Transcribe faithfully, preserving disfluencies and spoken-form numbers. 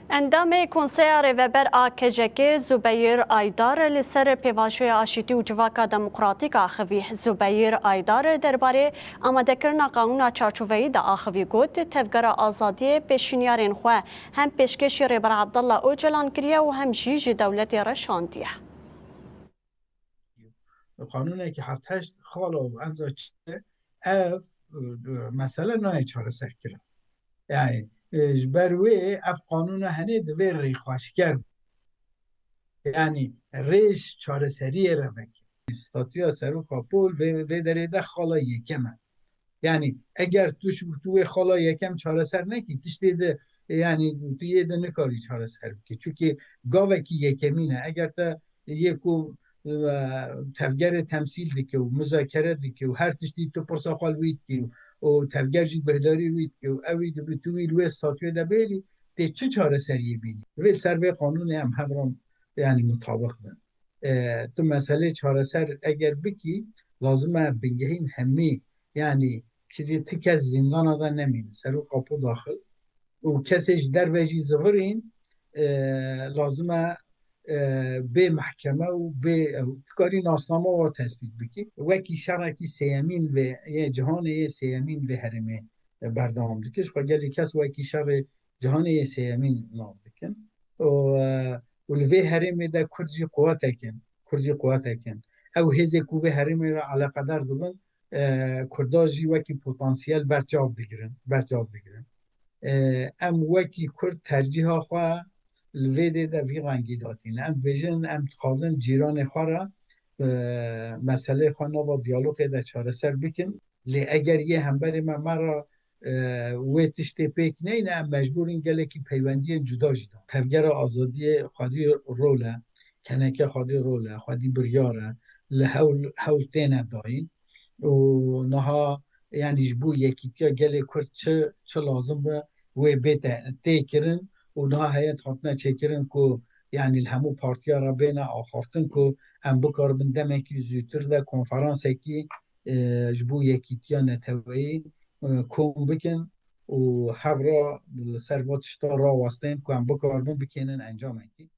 Endamê Konseya Rêveber a K C K Zubeyir Aydar li ser pêvajoya aşîtî û civaka demokratîk axivî. Zubeyir Aydar derbarê amadekirina qanûna çarçoveyî de axivî got, Tevgera Azadiyê pêşîniyarên xwe hem pêşkêşî Rêber Abdullah Ocalan kiriye û hem jî ji dewletê re şandiye. Qanûnekî heft heşt xala û emza çi, ev, e, mesele nayê çareserkirin. Yani, e, ji ber wê ev qanûna henê divê rêxweşker, yani rêj çareseriyê re veke. Statûya Serok Apo li vê, vê derê de xala yekem e. Yani eger tu ji, tu wê xala yekem çareser nekî, tiştê de, yani tu yê de nikarî çareser bikî. Çunkî gavekî yekemîn e. Eger te yê ku, e, tevgerê temsîl dike û muzakere dike û her tiştî tu pirsa xwe li wî dikî û tevger jî guhdarî wî dike û ew wî dibe, tu wî li wê statûyê de bêlî, tê çi çareseriyê bînî? Divê li ser vê qanûnê em hev re, yani, mutabiq bin. E, tu meselê çareser eger bikî, lazim e bingehîn hemî, yani kizî ti kes zîndana de nemîne, Serok Apo daxil û kesê ji derve jî zivirîn, e, lazim e, e, bê mehkeme û bê, e, tu karî nasnama wa tespît bikî. Wekî şerekî sêyemîn vê yê cihanê yê sêyemîn vê herêmê, e, berdewam dike. Ji xwe gelî kes wekî şerê cihanê yê sêyemîn nav dikin. Û, e, û li vê herêmê de Kurd jî quwetek in. Kurd jî quwetek in. Ew hêzê ku vê herêmê re eleqedar dibin, e, Kurda jî wekî potansiyel berçav digirin, berçav digirin. E, em wekî Kurd tercîha xwe li vê dê de vî rengî datîne. Em dibêjin, em dixwazin cîranê xwe re, e, meseleyê xwe nava diyalogê de çareser bikin. Lê eger yê hemberê me me re, e, wê tiştê pêk neyne, em mecbûr in gelekî peywendiyên cuda jî da. Tevgera Azadiyê xwedî rol e, K N K xwedî rol e, xwedî biryar e, li hewl, hewl têne dayîn. Û niha, yani, ji bo yekîtiya gelê Kurd çi, çi lazim be, wê bête têkirin û niha heye hatine çêkirin ku, yani, li hemû partiya re bêne axaftin ku em bikaribin demekî zûtir de konferansekî, e, ji bo yekîtiya neteweyî, e, kom bikin û hev re li ser va tişta rawestên ku em bikaribin bikênin encamekî.